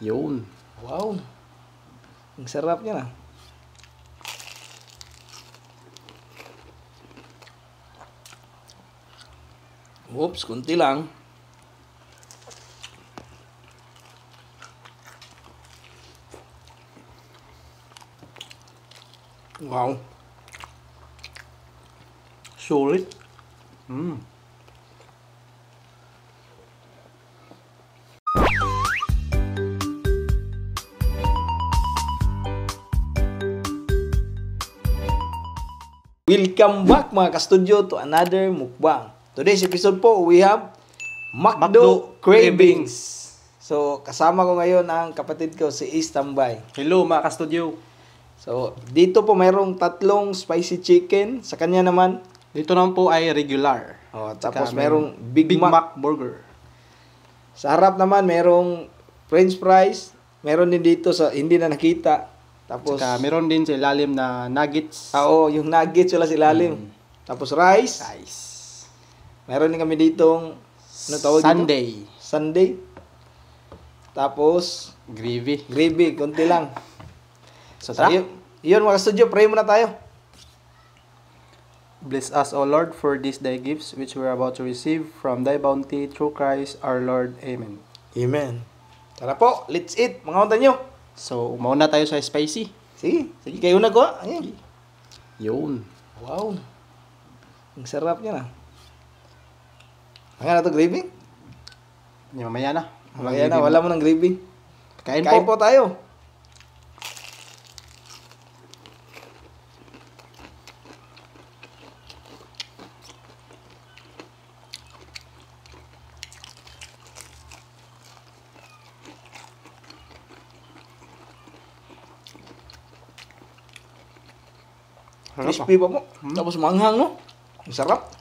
Yun. Wow. Ang sarap niya na. Oops, kunti lang. Wow. Sulit. Welcome back mga ka-studio to another mukbang. Today's episode po, we have McDo Cravings. So, kasama ko ngayon ang kapatid ko si Ace Tambay. Hello mga ka-studio. So, dito po mayroong tatlong spicy chicken. Sa kanya naman, Dito naman po ay regular. tapos Tsaka mayroong Big Mac. Burger. Sa harap naman, mayroong French fries. Meron din dito sa hindi na nakita. Tapos, Tsaka meron din sa ilalim na nuggets. yung nuggets wala sa ilalim. Tapos rice. Guys. Meron din kami ditong ano tawag dito? Sunday. Sunday. Tapos Gravy. gravy, konti lang. So, So, yun mga studio, pray muna tayo. Bless us, O Lord, for this thy gifts which we are about to receive from thy bounty through Christ our Lord. Amen. Amen. Tara po, let's eat. Mga unta nyo. So, mauna tayo sa spicy. Sige, kayo na ko. Ayan. Yun. Wow. Ang sarap niya na. Ang na to gravy? Mamaya na. Kaya na, wala mo ng gravy. Kain Kain po. po tayo. Crispy pa po. Tapos manghang, no? Ang sarap.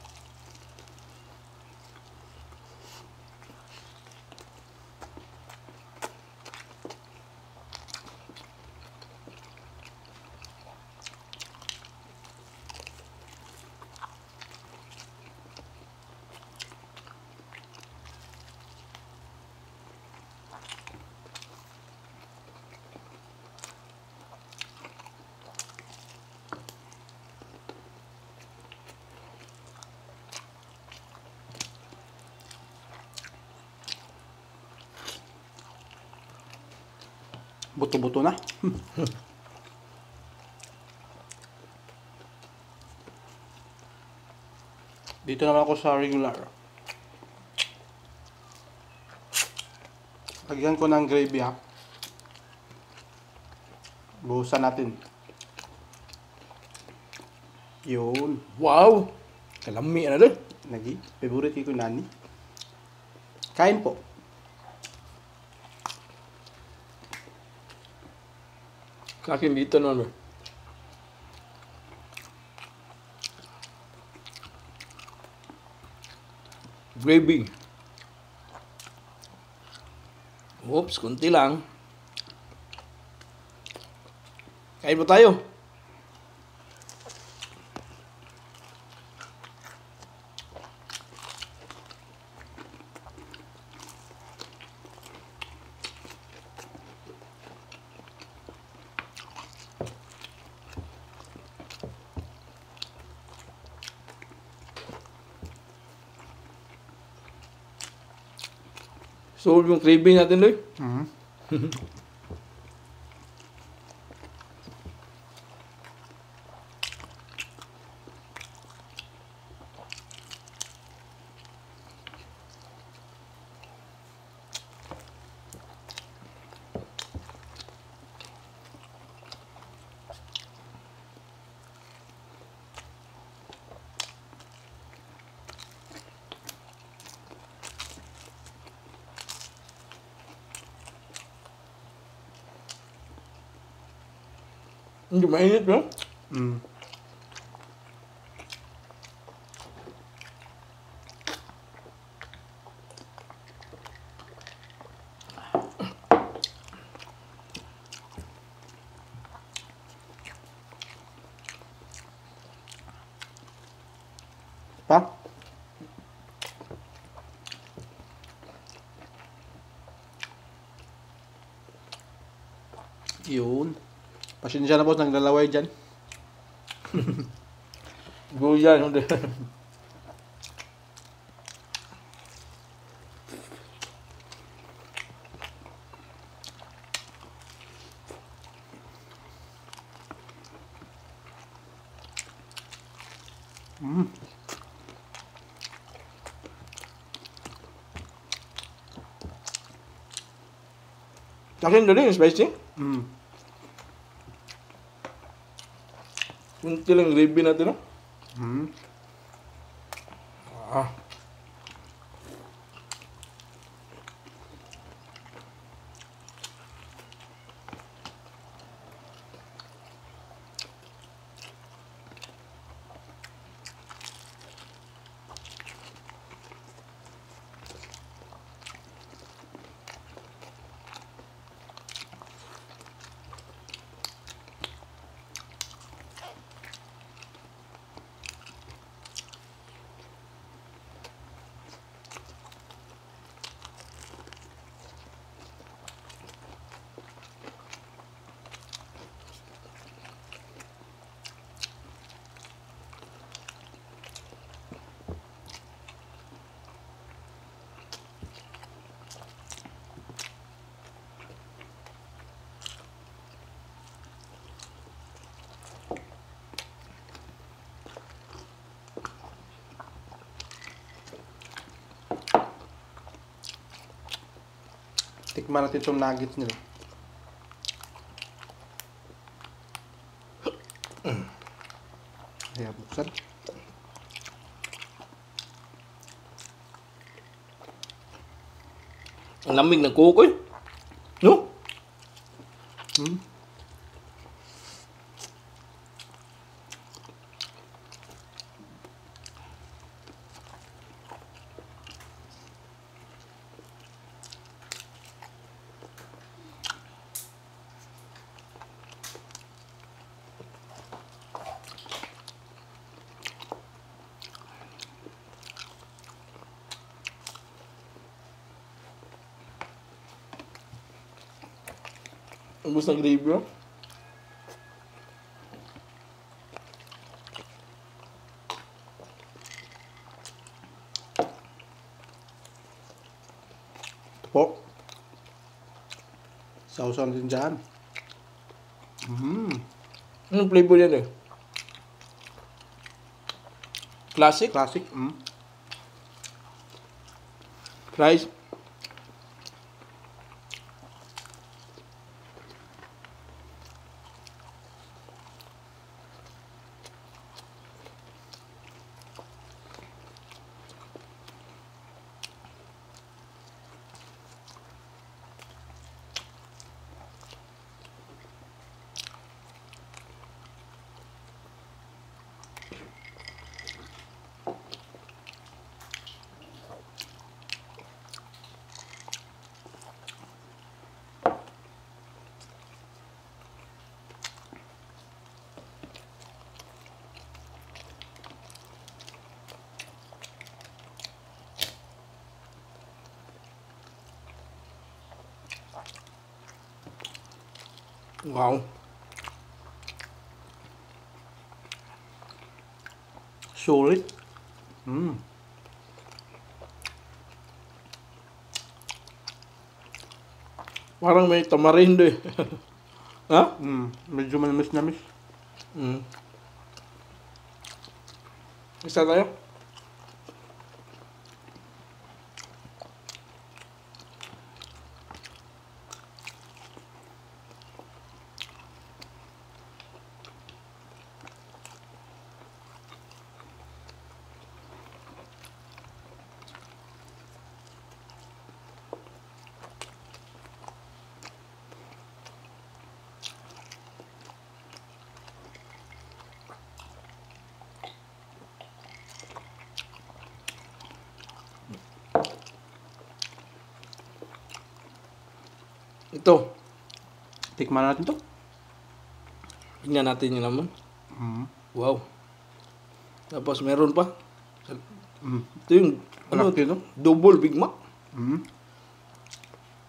Buto-buto na. Dito naman ako sa regular. Lagyan ko ng gravy ha. Buhusan natin. Yun. Wow. Kalami na doon. Lagi. Favorite ko nani. Kain po. Kakin dito naman. Gravy. Oops, kunti lang. Kain po tayo. Solve yung craving natin, Loy. Hindi mainit, no? Pa? Yun. Pasensya na po, naglalaway dyan. Guyan, hindi. Akin dali yung spicy. Kunti lang gravy natin, no? Ah. Tikman natin itong nuggets nila. Ayan, buksan. Ang lamig ng kuko eh. No? Ang gusto ng gravy, oh. Ito po. Sausaw din dyan. Anong flavor yan eh? Classic? Classic. Rice? Wow. Solid. Parang may tamarindo eh. Ha? Medyo manamis-namis. Isa tayo? Ito. Tikman natin to. Tingnan natin yung laman. Wow. Tapos meron pa. Ito yung ano, Malaki, no? double Big Mac.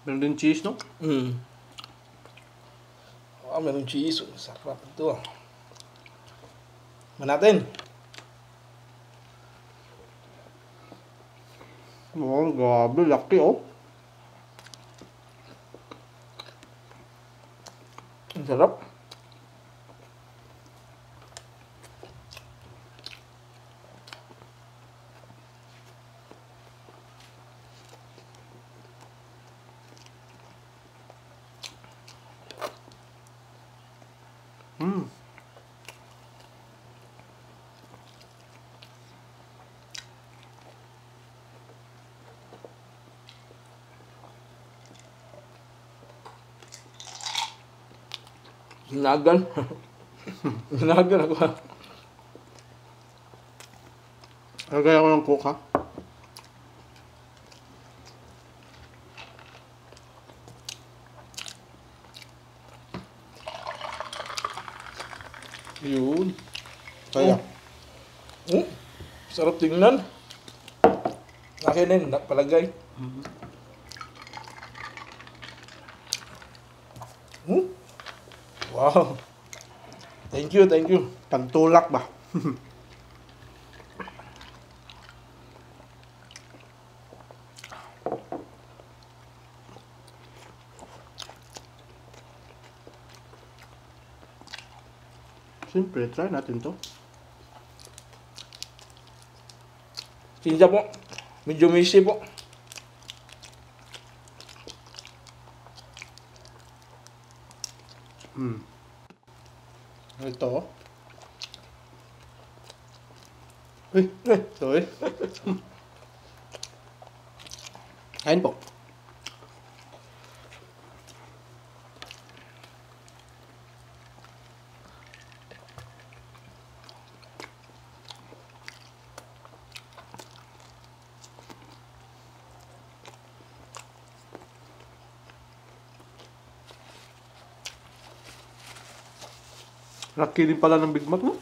Meron din cheese, no? Meron cheese. Sarap ito. Manatin. Oh, grabe, laki oh. Ang sarap. Hmm. Hinagan. Hinagan ako. Lagay ako ng coke ha. Yun. Kaya. Sarap tingnan. Akin din, palagay. Wow. Thank you, thank you. Pantulak ba? Siyempre, try natin to. Sinja po. Medyo messy po. Ito. Uy, sorry. Kain po. Laki din pala ng Big Mac, no?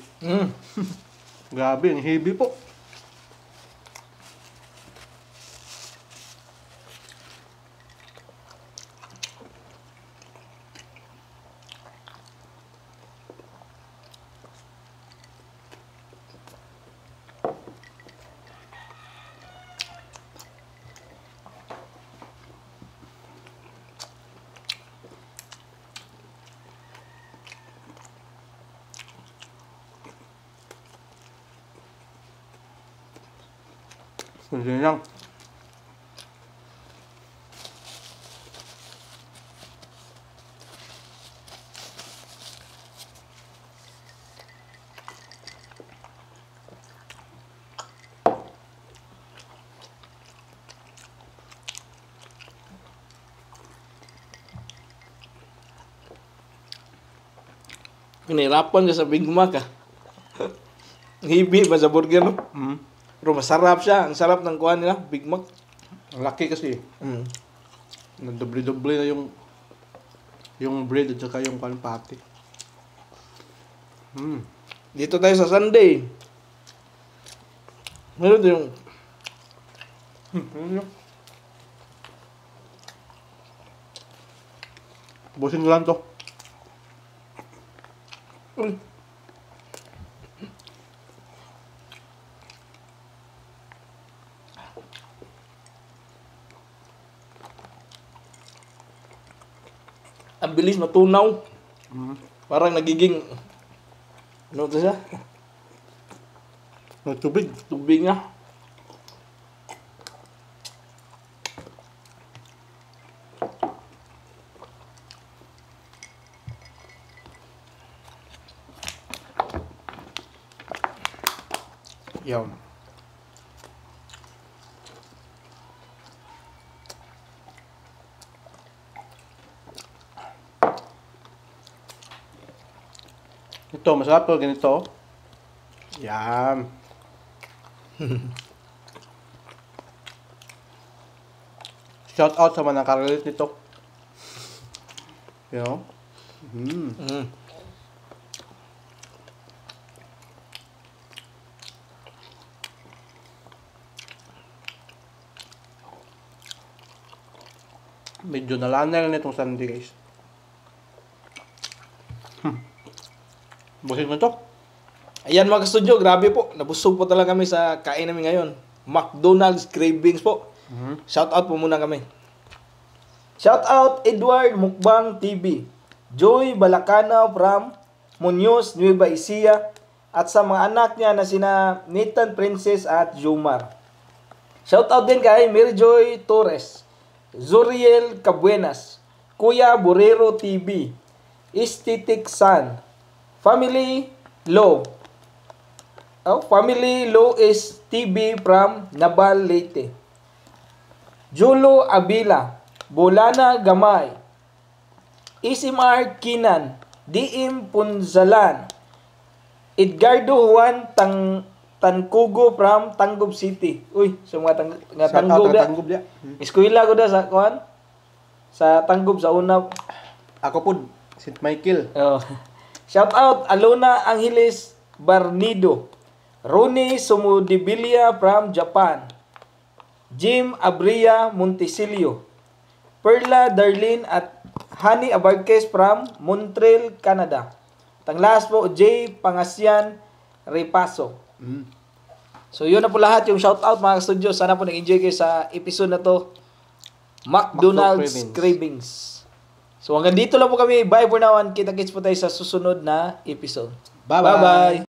Grabe, ang heavy po. Kunti lang. Pinahirapan ka sa Big Mac ah. Hibi ba sa burger no? Pero masarap siya. Ang sarap ng kuha nila, Big Mac. Ang laki kasi. Nagdoble-doble na yung bread at saka yung patty. Dito tayo sa Sunday. Meron din yung Busin ko lang to. ang bilis matunaw. Parang nagiging ano to siya? Tubig. Tubig nga. Yum. Ito, masarap to ganito. Yan. Shout out sa mga nakarelate nito. You know? Medyo nalanay na itong Sunday guys. Busog mo to? Ayan mga ka-studio, grabe po. Nabusog po talaga kami sa kain namin ngayon. McDonald's cravings po. Shout out po muna kami. Shout out Edward Mukbang TV, Joy Balacana from Muñoz, Nueva Ecija, at sa mga anak niya na sina Nathan Princess at Jomar. Shout out din kay Mary Joy Torres, Zuriel Cabuenas, Kuya Borero TV, Aesthetic Sun, Family Law. Family Law is TV from Nabal Leyte. Julo Abila, Bolana Gamay, Isimar Kinan, DM Punzalan, Edgardo Juan Tancugo from Tangub City. Uy, sa mga Tangub dia. Tanggub dia. Eskwela ko da sa kuan. Sa Tangub sa una. Ako po, St. Michael. Oh. Shout out Alona Angeles Barnido, Ronnie Sumudibilia from Japan, Jim Abria Montesilio, Perla Darlene at Hani Abarquez from Montreal, Canada. Tanglas po, Jay Pangasyan Repaso. So yun na po lahat yung shoutout mga studio. Sana po nag-enjoy kayo sa episode na to. McDonald's Cravings. So hanggang dito lang po kami. Bye for now and kita-kits po tayo sa susunod na episode. Bye-bye. Bye-bye.